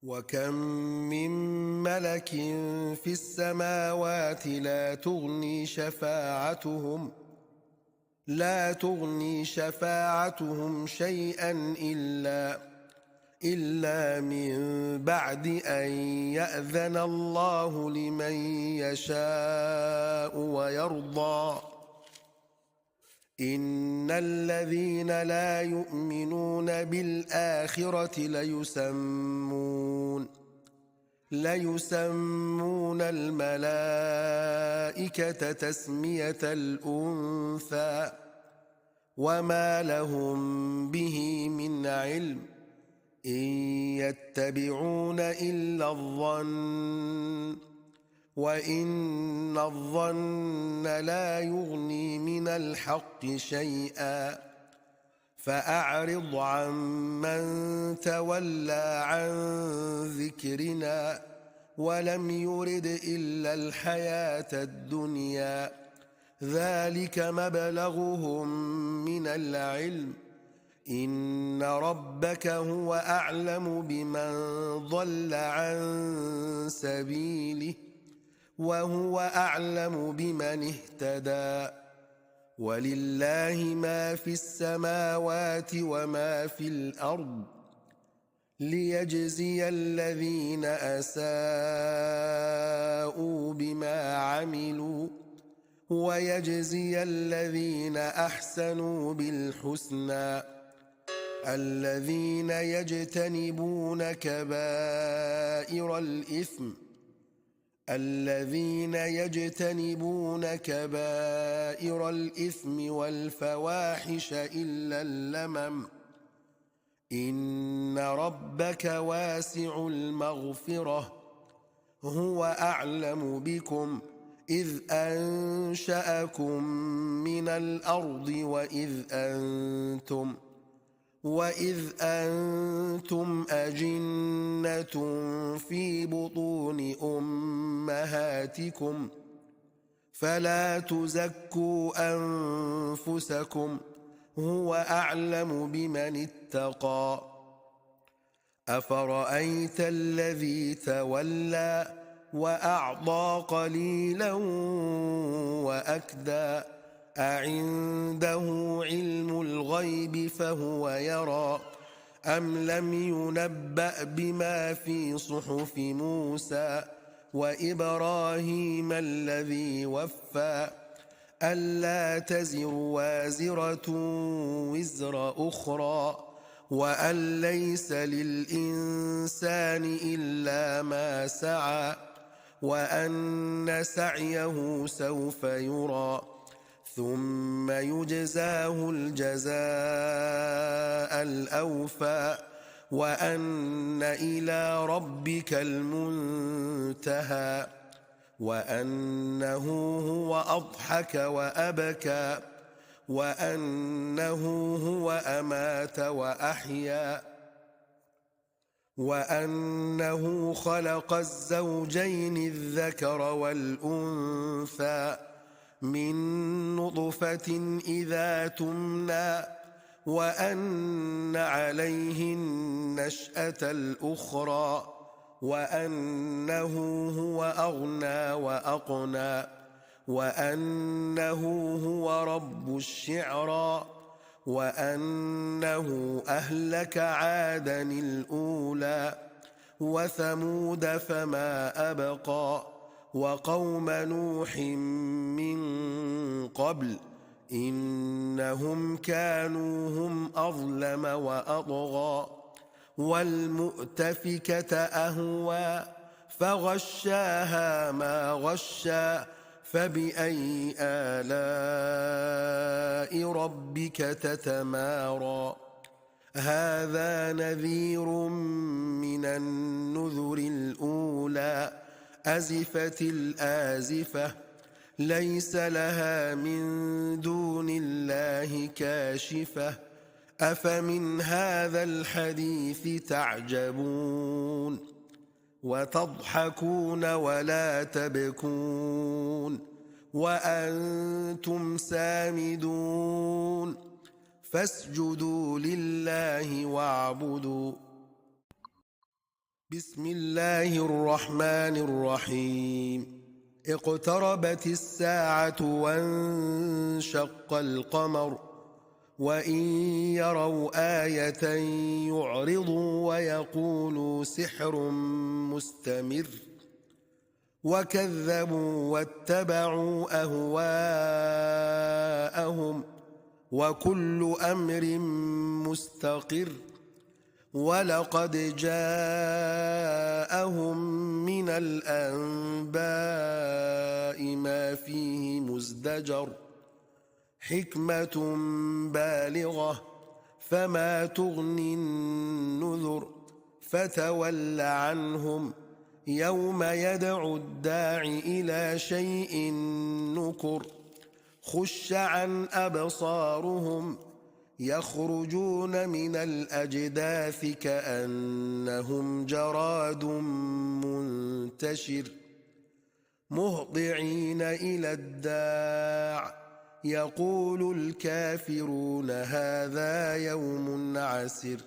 وكم من ملك في السماوات لا تغني شفاعتهم شيئا إلا من بعد أن يأذن الله لمن يشاء ويرضى. إن الذين لا يؤمنون بالآخرة ليسمون الملائكة تسمية الأنثى وما لهم به من علم إن يتبعون إلا الظن وإن الظن لا يغني من الحق شيئا. فأعرض عن من تولى عن ذكرنا ولم يرد إلا الحياة الدنيا ذلك مبلغهم من العلم إن ربك هو أعلم بمن ضل عن سبيله وهو أعلم بمن اهتدى. ولله ما في السماوات وما في الأرض ليجزي الذين أساءوا بما عملوا ويجزي الذين أحسنوا بالحسنى. الذين يجتنبون كبائر الإثم والفواحش إلا اللمم إن ربك واسع المغفرة هو أعلم بكم إذ أنشأكم من الأرض وإذ أنتم أجنة في بطون أمهاتكم فلا تزكوا أنفسكم هو أعلم بمن اتقى. أفرأيت الذي تولى وأعطى قليلا وأكدى أعنده علم الغيب فهو يرى أم لم ينبأ بما في صحف موسى وإبراهيم الذي وفى ألا تزر وازرة وزر أخرى وأن ليس للإنسان إلا ما سعى وأن سعيه سوف يرى ثم يجزاه الجزاء الأوفى وأن إلى ربك المنتهى وأنه هو أضحك وأبكى وأنه هو أمات وأحيا وأنه خلق الزوجين الذكر والأنثى من نطفة إذا تمنى وأن عليه النشأة الأخرى وأنه هو أغنى وأقنى وأنه هو رب الشعرى وأنه أهلك عادا الأولى وثمود فما أبقى وقوم نوح من قبل إنهم كانوا هم أظلم وأطغى والمؤتفكة أهوى فغشاها ما غشى فبأي آلاء ربك تتمارى. هذا نذير من النذر الأولى أزفت الآزفة ليس لها من دون الله كاشفة أفمن هذا الحديث تعجبون وتضحكون ولا تبكون وأنتم سامدون فاسجدوا لله واعبدوا بسم الله الرحمن الرحيم اقتربت الساعة وانشق القمر وإن يروا آية يعرضوا ويقولوا سحر مستمر وكذبوا واتبعوا أهواءهم وكل أمر مستقر ولقد جاءهم من الأنباء ما فيه مزدجر حكمة بالغة فما تغني النذر فتول عنهم يوم يدعو الداع إلى شيء نكر خش عن أبصارهم يخرجون من الأجداث كأنهم جراد منتشر مهطعين إلى الداع يقول الكافرون هذا يوم عسر